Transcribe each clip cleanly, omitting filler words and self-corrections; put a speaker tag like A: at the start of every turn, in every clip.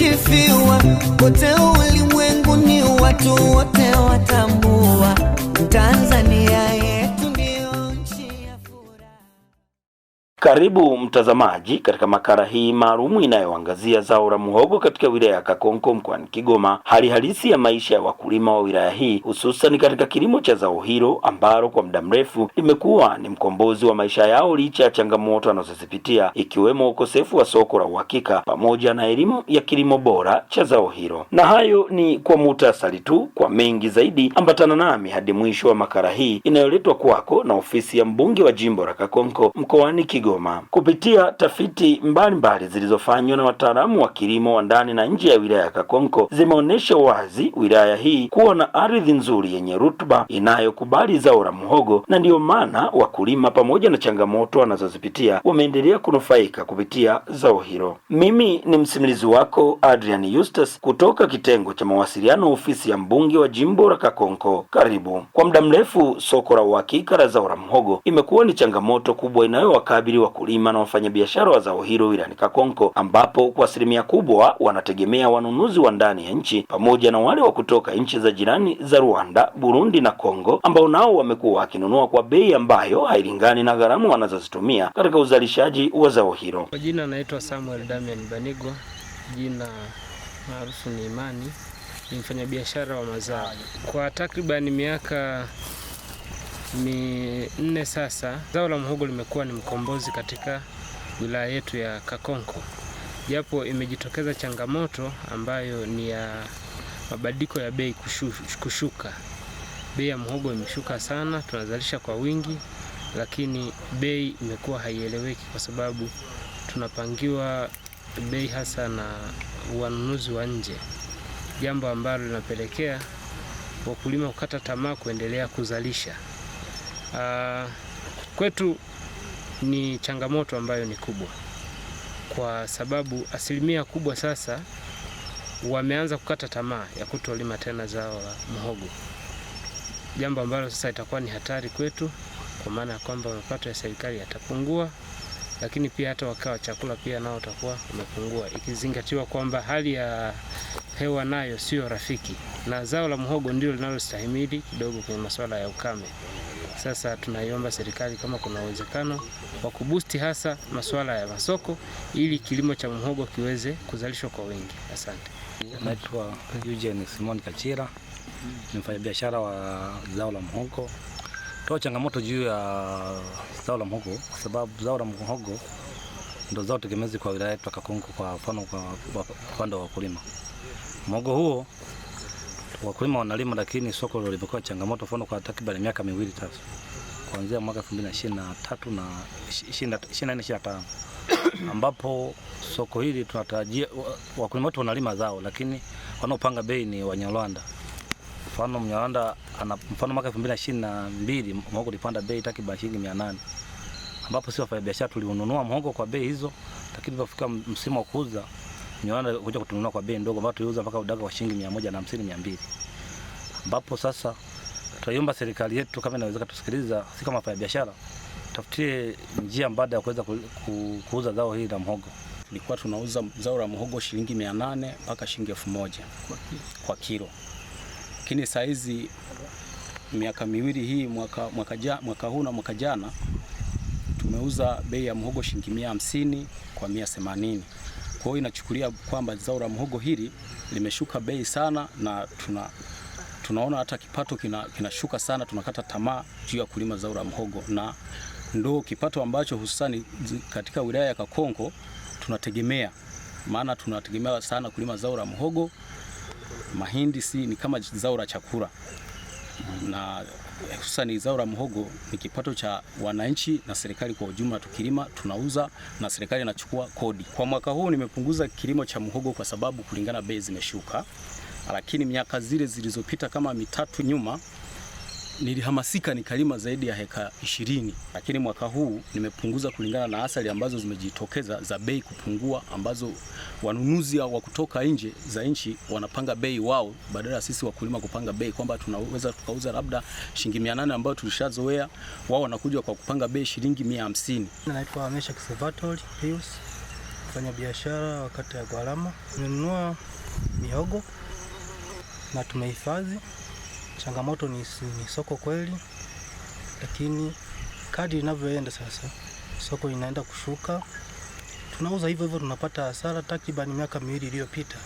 A: Imesifiwa kote ulimwenguni, watu wote watambua, Tanzania yetu ndio nchi ya furaha.
B: Karibu mtazamaji katika makala hii maalumu inayoangazia zao la muhogo katika wilaya ya Kakonko mkoani Kigoma, hali halisi ya maisha ya wakulima wa wilaya hii hususan katika kilimo cha zao hilo ambalo kwa muda mrefu limekuwa ni mkombozi wa maisha yao licha ya changamoto wanazozipitia ikiwemo ukosefu wa soko la uhakika pamoja na elimu ya kilimo bora cha zao hilo. Na hayo ni kwa muhtasari tu. Kwa mengi zaidi, ambatana nami hadi mwisho wa makala hii inayoletwa kwako na ofisi ya mbunge wa jimbo la Kakonko mkoani Kigoma. Kupitia tafiti mbalimbali zilizofanywa na wataalamu wa kilimo wa ndani na nje ya wilaya ya Kakonko zimeonyesha wazi wilaya hii kuwa na ardhi nzuri yenye rutuba inayokubali zao la muhogo, na ndiyo maana wakulima pamoja na changamoto wanazozipitia wameendelea kunufaika kupitia zao hilo. Mimi ni msimulizi wako Adrian Eustace kutoka kitengo cha mawasiliano ofisi ya mbunge wa jimbo la Kakonko. Karibu. Kwa muda mrefu soko la uhakika la zao la muhogo imekuwa ni changamoto kubwa inayowakabili wakulima na wafanyabiashara wa zao hilo wilayani Kakonko, ambapo kwa asilimia kubwa wanategemea wanunuzi wa ndani ya nchi pamoja na wale wa kutoka nchi za jirani za Rwanda, Burundi na Kongo, ambao nao wamekuwa wakinunua kwa bei ambayo hailingani na gharama wanazozitumia katika uzalishaji wa zao hilo.
C: Kwa jina naitwa Samuel Damian Banigwa, jina maarufu ni Imani, ni mfanyabiashara wa mazao kwa takriban miaka 4 sasa. Zao la muhogo limekuwa ni mkombozi katika wilaya yetu ya Kakonko, japo imejitokeza changamoto ambayo ni ya mabadiliko ya bei kushuka. Bei ya muhogo imeshuka sana, tunazalisha kwa wingi, lakini bei imekuwa haieleweki kwa sababu tunapangiwa bei hasa na wanunuzi wa nje, jambo ambalo linapelekea wakulima kukata tamaa kuendelea kuzalisha. Kwetu ni changamoto ambayo ni kubwa, kwa sababu asilimia kubwa sasa wameanza kukata tamaa ya kutolima tena zao la muhogo, jambo ambalo sasa itakuwa ni hatari kwetu, kwa maana ya kwamba mapato ya serikali yatapungua, lakini pia hata wakao wa chakula pia nao utakuwa umepungua, ikizingatiwa kwamba hali ya hewa nayo sio rafiki, na zao la muhogo ndilo linalostahimili kidogo kwenye masuala ya ukame. Sasa tunaiomba serikali kama kuna uwezekano wa kubusti hasa masuala ya masoko ili kilimo cha muhogo kiweze kuzalishwa kwa wingi. Asante.
D: Naitwa Eugene Simon Kachira, ni mfanyabiashara wa zao la muhogo. Toa changamoto juu ya zao la muhogo kwa sababu zao la muhogo ndo zao tegemezi kwa wilaya yetu ya Kakonko, kwa mfano kwa upande wa wakulima. Muhogo huo wakulima wanalima, lakini soko limekuwa changamoto, mfano kwa takriban miaka 2 sasa, kuanzia mwaka 2023 na 24 25 ambapo soko hili tunatarajia wakulima wetu wanalima zao, lakini wanaopanga bei ni Wanyarwanda. Mfano Mnyarwanda ana mfano mwaka 2022 muhogo ulipanda bei takriban shilingi 800, ambapo sisi wafanyabiashara tuliununua muhogo kwa bei hizo, lakini tulipofika msimu wa kuuza Mnyarwanda kuja kutununua kwa bei ndogo, ambapo tuliuza mpaka udaga kwa shilingi 150 200, ambapo sasa tunaiomba serikali yetu kama inaweza tusikiliza, si kama wafanyabiashara, tafutie njia mbadala ya kuweza kuuza zao hili la muhogo.
E: Tulikuwa tunauza zao la muhogo shilingi 800 mpaka shilingi 1000 kwa kilo, lakini saa hizi miaka 2 hii, mwaka huu na mwaka jana, tumeuza bei ya muhogo shilingi 150 kwa 180. Kwa hiyo inachukulia kwamba zao la muhogo hili limeshuka bei sana, na tunaona hata kipato kinashuka sana, tunakata tamaa juu ya kulima zao la muhogo, na ndo kipato ambacho hususani katika wilaya ya Kakonko tunategemea, maana tunategemea sana kulima zao la muhogo. Mahindi si ni kama zao la chakula, na hususani zao la muhogo ni kipato cha wananchi na serikali kwa ujumla. Tukilima tunauza na serikali inachukua kodi. Kwa mwaka huu nimepunguza kilimo cha muhogo kwa sababu kulingana bei zimeshuka, lakini miaka zile zilizopita kama 3 nyuma nilihamasika nikalima zaidi ya heka 20, lakini mwaka huu nimepunguza kulingana na athari ambazo zimejitokeza za bei kupungua, ambazo wanunuzi wa kutoka nje za nchi wanapanga bei wao badala ya sisi wakulima kupanga bei, kwamba tunaweza tukauza labda shilingi 800 ambayo tulishazoea, wao wanakuja kwa kupanga bei shilingi 150.
F: Naitwa Mesha Kisevatori Pius, Mfanyabiashara wa kata ya Gwarama. Tumenunua mihogo na tumehifadhi. Changamoto ni soko kweli, lakini kadri inavyoenda sasa soko inaenda kushuka. Tunauza hivyo hivyo tunapata hasara. Takriban miaka 2 iliyopita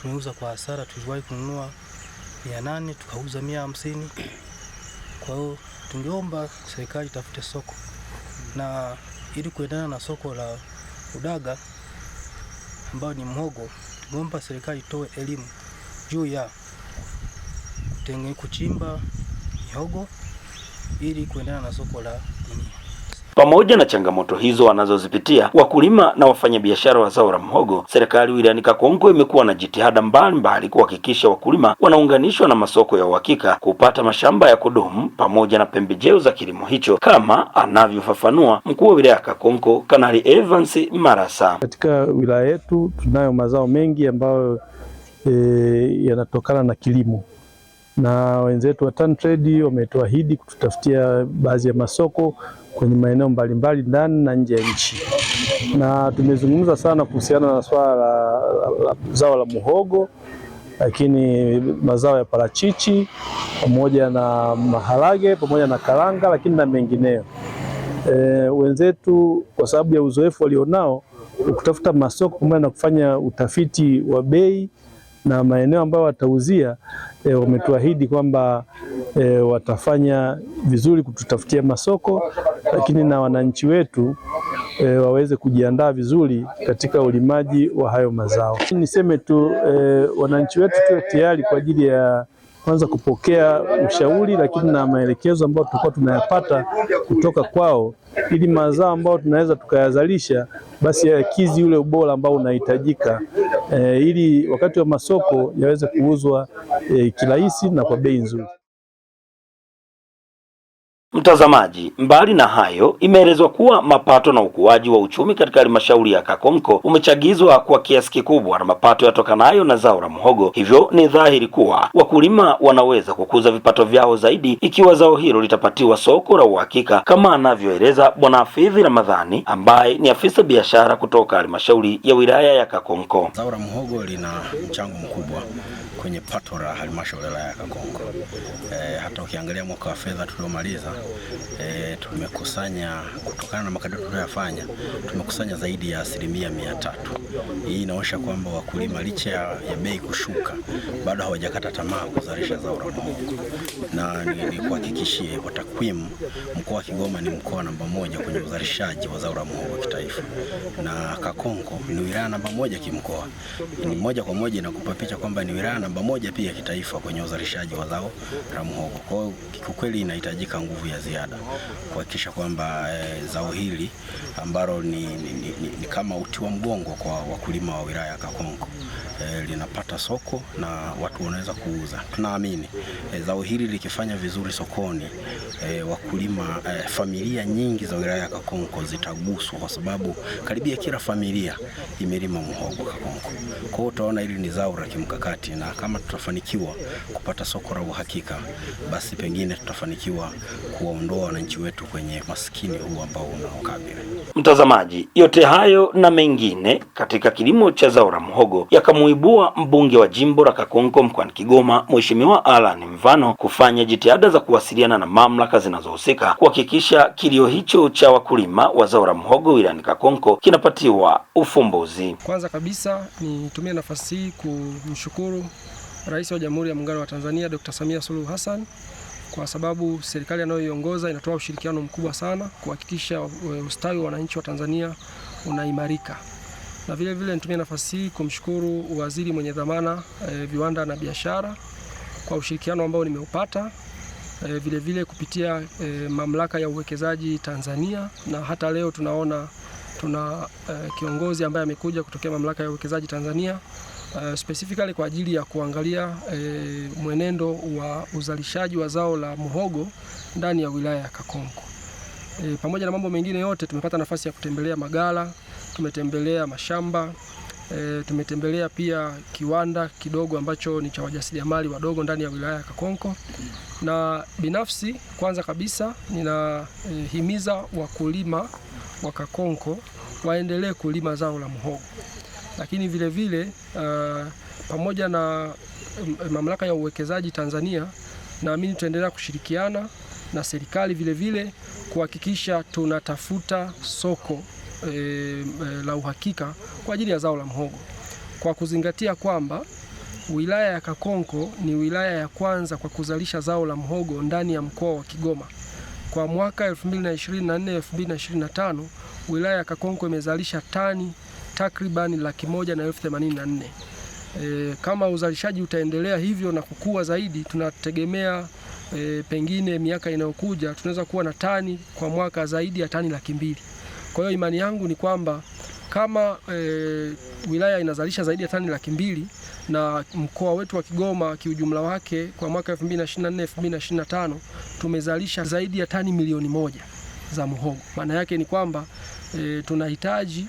F: tumeuza kwa hasara. Tuliwahi kununua 800 tukauza 150. Kwa hiyo tungeomba serikali itafute soko, na ili kuendana na soko la udaga ambao ni mhogo, tungeomba serikali itoe elimu juu ya kuchimba mihogo ili kuendana na soko la dunia.
B: Pamoja na changamoto hizo wanazozipitia wakulima na wafanyabiashara wa zao la mhogo, serikali wilayani Kakonko imekuwa na jitihada mbalimbali kuhakikisha wakulima wanaunganishwa na masoko ya uhakika, kupata mashamba ya kudumu pamoja na pembejeo za kilimo hicho, kama anavyofafanua mkuu wa wilaya ya Kakonko Kanali Evans Marasa.
G: Katika wilaya yetu tunayo mazao mengi ambayo yanatokana na kilimo, na wenzetu wa TanTrade wametuahidi kututafutia baadhi ya masoko kwenye maeneo mbalimbali ndani na nje ya nchi. Na tumezungumza sana kuhusiana na swala la zao la muhogo, lakini mazao ya parachichi pamoja na maharage pamoja na karanga, lakini na mengineyo. Wenzetu kwa sababu ya uzoefu walionao kutafuta masoko pamoja na kufanya utafiti wa bei na maeneo ambayo watauzia, wametuahidi kwamba watafanya vizuri kututafutia masoko, lakini na wananchi wetu waweze kujiandaa vizuri katika ulimaji wa hayo mazao. Niseme tu wananchi wetu tuwe tayari kwa ajili ya kwanza kupokea ushauri, lakini na maelekezo ambayo tutakuwa tunayapata kutoka kwao, ili mazao ambayo tunaweza tukayazalisha basi yakizi ule ubora ambao unahitajika, ili wakati wa masoko yaweze kuuzwa kirahisi na kwa bei nzuri.
B: Mtazamaji, mbali na hayo, imeelezwa kuwa mapato na ukuaji wa uchumi katika halmashauri ya Kakonko umechagizwa kwa kiasi kikubwa na mapato yatokanayo na zao la muhogo. Hivyo ni dhahiri kuwa wakulima wanaweza kukuza vipato vyao zaidi ikiwa zao hilo litapatiwa soko la uhakika, kama anavyoeleza Bwana Hafidhi Ramadhani ambaye ni afisa biashara kutoka halmashauri ya wilaya ya Kakonko.
H: Zao la muhogo lina mchango mkubwa kwenye pato la halmashauri ya wilaya ya Kakonko. Hata ukiangalia mwaka wa fedha tuliomaliza, tumekusanya kutokana na makadirio tuliyofanya, tumekusanya zaidi ya 300%. Hii inaonyesha kwamba wakulima licha ya bei kushuka bado hawajakata tamaa kuzalisha zao la muhogo. Na nikuhakikishie kwa takwimu, mkoa wa Kigoma ni mkoa namba 1 kwenye uzalishaji wa zao la muhogo kitaifa, na Kakonko ni wilaya namba 1 kimkoa. Ni moja kwa moja inakupa picha kwamba ni wilaya namba 1 pia kitaifa kwenye uzalishaji wa zao la muhogo. Kwa hiyo kiukweli inahitajika nguvu ya ziada kuhakikisha kwamba zao hili ambalo ni kama uti wa mgongo kwa wakulima wa wilaya ya Kakonko linapata soko na watu wanaweza kuuza. Tunaamini zao hili likifanya vizuri sokoni, wakulima, familia nyingi za wilaya ya Kakonko zitaguswa, kwa sababu karibia kila familia imelima muhogo Kakonko. Kwa hiyo utaona hili ni zao la kimkakati, na kama tutafanikiwa kupata soko la uhakika, basi pengine tutafanikiwa kuwaondoa wananchi wetu kwenye maskini huu ambao unaokabili.
B: Mtazamaji, yote hayo na mengine katika kilimo cha zao la muhogo yakamuibua mbunge wa jimbo la Kakonko mkoani Kigoma, Mheshimiwa Alan Mvano, kufanya jitihada za kuwasiliana na mamlaka zinazohusika kuhakikisha kilio hicho cha wakulima wa zao la muhogo wilayani Kakonko kinapatiwa ufumbuzi.
I: Kwanza kabisa nitumie nafasi hii kumshukuru Rais wa Jamhuri ya Muungano wa Tanzania Dr. Samia Suluhu Hassan kwa sababu serikali anayoiongoza inatoa ushirikiano mkubwa sana kuhakikisha ustawi wa wananchi wa Tanzania unaimarika. Na vile vile nitumie nafasi hii kumshukuru waziri mwenye dhamana viwanda na biashara kwa ushirikiano ambao nimeupata, vile vile kupitia mamlaka ya uwekezaji Tanzania, na hata leo tunaona tuna kiongozi ambaye amekuja kutokea mamlaka ya uwekezaji Tanzania specifically kwa ajili ya kuangalia mwenendo wa uzalishaji wa zao la muhogo ndani ya wilaya ya Kakonko. Pamoja na mambo mengine yote, tumepata nafasi ya kutembelea magala, tumetembelea mashamba, tumetembelea pia kiwanda kidogo ambacho ni cha wajasiriamali wadogo ndani ya wilaya ya Kakonko. Na binafsi, kwanza kabisa ninahimiza wakulima wa Kakonko waendelee kulima zao la muhogo. Lakini vile vile pamoja na Mamlaka ya Uwekezaji Tanzania, naamini tutaendelea kushirikiana na serikali vile vile kuhakikisha tunatafuta soko la uhakika kwa ajili ya zao la muhogo, kwa kuzingatia kwamba wilaya ya Kakonko ni wilaya ya kwanza kwa kuzalisha zao la muhogo ndani ya mkoa wa Kigoma. Kwa mwaka 2024 2025 wilaya ya Kakonko imezalisha tani takriban 184,000. Kama uzalishaji utaendelea hivyo na kukua zaidi, tunategemea pengine miaka inayokuja tunaweza kuwa na tani kwa mwaka zaidi ya tani 200,000. Kwa hiyo imani yangu ni kwamba kama wilaya inazalisha zaidi ya tani 200,000 na mkoa wetu wa Kigoma kiujumla wake kwa mwaka 2024 2025 tumezalisha zaidi ya tani 1,000,000 za muhogo. Maana yake ni kwamba tunahitaji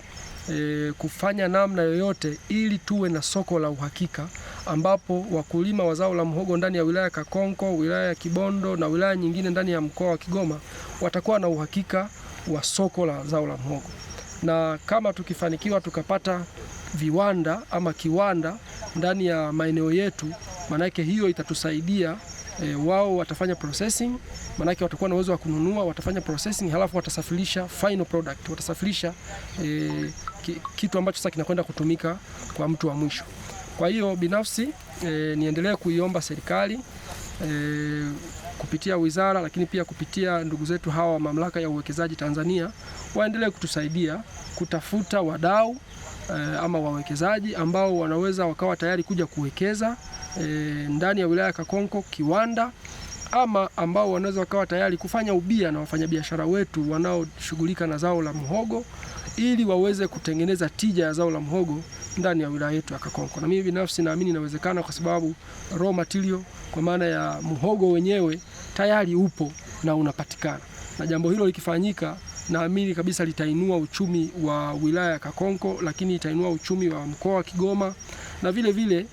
I: kufanya namna yoyote ili tuwe na soko la uhakika ambapo wakulima wa zao la muhogo ndani ya wilaya Kakonko, wilaya ya Kibondo na wilaya nyingine ndani ya mkoa wa Kigoma watakuwa na uhakika wa soko la zao la muhogo. Na kama tukifanikiwa tukapata viwanda ama kiwanda ndani ya maeneo yetu, manake hiyo itatusaidia. Wao watafanya processing, manake watakuwa na uwezo wa kununua, watafanya processing halafu watasafirisha final product, watasafirisha kitu ambacho sasa kinakwenda kutumika kwa mtu wa mwisho. Kwa hiyo binafsi niendelee kuiomba serikali kupitia wizara, lakini pia kupitia ndugu zetu hawa wa Mamlaka ya Uwekezaji Tanzania waendelee kutusaidia kutafuta wadau ama wawekezaji ambao wanaweza wakawa tayari kuja kuwekeza ndani ya wilaya Kakonko kiwanda, ama ambao wanaweza wakawa tayari kufanya ubia na wafanyabiashara wetu wanaoshughulika na zao la muhogo ili waweze kutengeneza tija ya zao la muhogo ndani ya wilaya yetu ya Kakonko. Na mimi binafsi naamini inawezekana, kwa sababu raw material kwa maana ya muhogo wenyewe tayari upo na unapatikana. Na jambo hilo likifanyika, naamini kabisa litainua uchumi wa wilaya ya Kakonko, lakini itainua uchumi wa mkoa wa Kigoma, na vile vile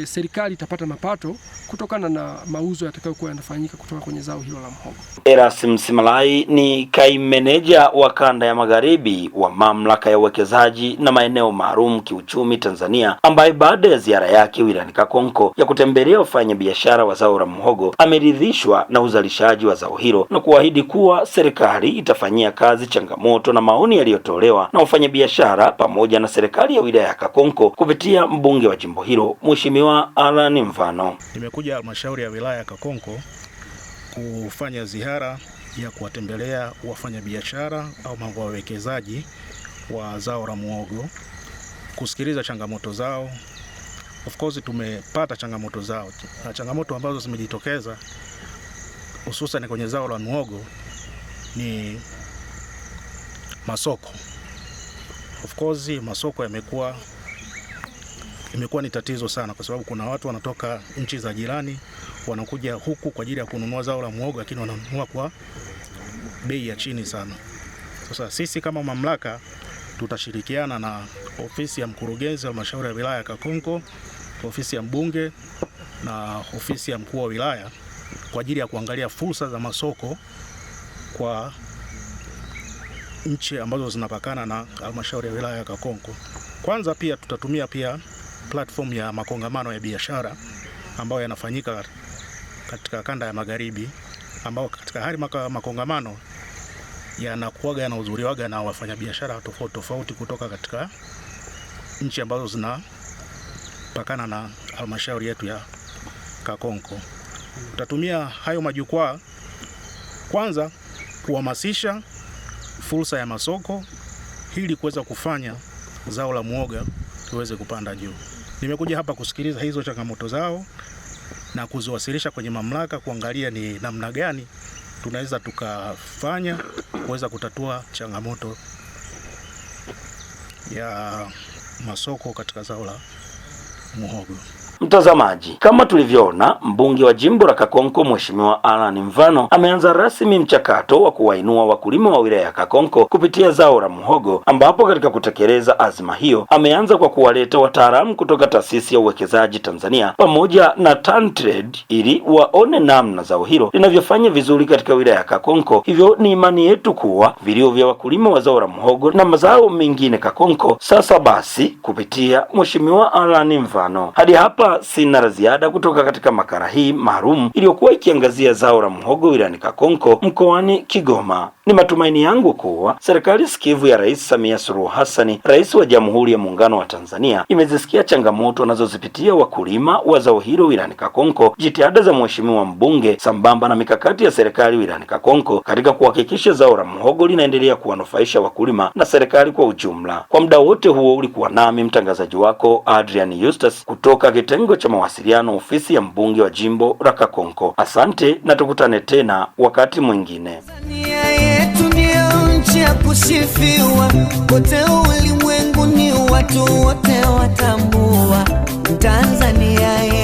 I: serikali itapata mapato kutokana na mauzo yatakayokuwa yanafanyika kutoka kwenye zao hilo la muhogo.
B: Erasmus Msimalai ni kaimu meneja wa kanda ya magharibi wa Mamlaka ya Uwekezaji na Maeneo Maalum Kiuchumi Tanzania, ambaye baada ya ziara yake wilayani Kakonko ya kutembelea wafanyabiashara wa zao la muhogo ameridhishwa na uzalishaji wa zao hilo na kuahidi kuwa serikali itafanyia kazi changamoto na maoni yaliyotolewa na wafanyabiashara pamoja na serikali ya wilaya ya Kakonko kupitia mbunge wa jimbo hilo Mheshimiwa Alan Mvano.
J: Nimekuja halmashauri ya wilaya ya Kakonko kufanya ziara ya kuwatembelea wafanyabiashara au wawekezaji wa zao la muhogo, kusikiliza changamoto zao. Of course tumepata changamoto zao, na changamoto ambazo zimejitokeza hususan kwenye zao la muhogo ni masoko. Of course masoko imekuwa ni tatizo sana, kwa sababu kuna watu wanatoka nchi za jirani wanakuja huku kwa ajili ya kununua zao la muhogo, lakini wananunua kwa bei ya chini sana. Sasa sisi kama mamlaka tutashirikiana na ofisi ya mkurugenzi wa halmashauri ya wilaya ya Kakonko, ofisi ya mbunge na ofisi ya mkuu wa wilaya kwa ajili ya kuangalia fursa za masoko kwa nchi ambazo zinapakana na halmashauri ya wilaya ya Kakonko. Kwanza pia tutatumia pia platform ya makongamano ya biashara ambayo yanafanyika katika kanda ya magharibi, ambao katika hali makongamano yanakuwaga yanahudhuriwaga na wafanyabiashara tofauti tofauti kutoka katika nchi ambazo zinapakana na halmashauri yetu ya Kakonko. Tutatumia hayo majukwaa kwanza kuhamasisha fursa ya masoko ili kuweza kufanya zao la muhogo tuweze kupanda juu. Nimekuja hapa kusikiliza hizo changamoto zao na kuziwasilisha kwenye mamlaka, kuangalia ni namna gani tunaweza tukafanya kuweza kutatua changamoto ya masoko katika zao la muhogo.
B: Mtazamaji, kama tulivyoona, mbunge wa jimbo la Kakonko Mheshimiwa Alan Mvano ameanza rasmi mchakato wa kuwainua wakulima wa wilaya ya Kakonko kupitia zao la muhogo, ambapo katika kutekeleza azma hiyo ameanza kwa kuwaleta wataalamu kutoka taasisi ya uwekezaji Tanzania pamoja na TanTrade ili waone namna zao hilo linavyofanya vizuri katika wilaya ya Kakonko. Hivyo ni imani yetu kuwa vilio vya wakulima wa zao la muhogo na mazao mengine Kakonko sasa basi kupitia Mheshimiwa Alan Mvano. Hadi hapa sina la ziada kutoka katika makala hii maalum iliyokuwa ikiangazia zao la muhogo wilayani Kakonko mkoani Kigoma. Ni matumaini yangu kuwa serikali sikivu ya Rais Samia Suluhu Hassan, Rais wa Jamhuri ya Muungano wa Tanzania, imezisikia changamoto wanazozipitia wakulima wa zao hilo wilayani Kakonko, jitihada za Mheshimiwa mbunge sambamba na mikakati ya serikali wilayani Kakonko katika kuhakikisha zao la muhogo linaendelea kuwanufaisha wakulima na serikali kwa ujumla. Kwa muda wote huo ulikuwa nami mtangazaji wako Adrian Eustace kutoka kitengo cha mawasiliano, ofisi ya mbunge wa jimbo la Kakonko. Asante na tukutane tena wakati mwingine.
A: Tanzania yetu ndiyo nchi ya kusifiwa, kote ulimwenguni watu wote watambua. Tanzania yetu.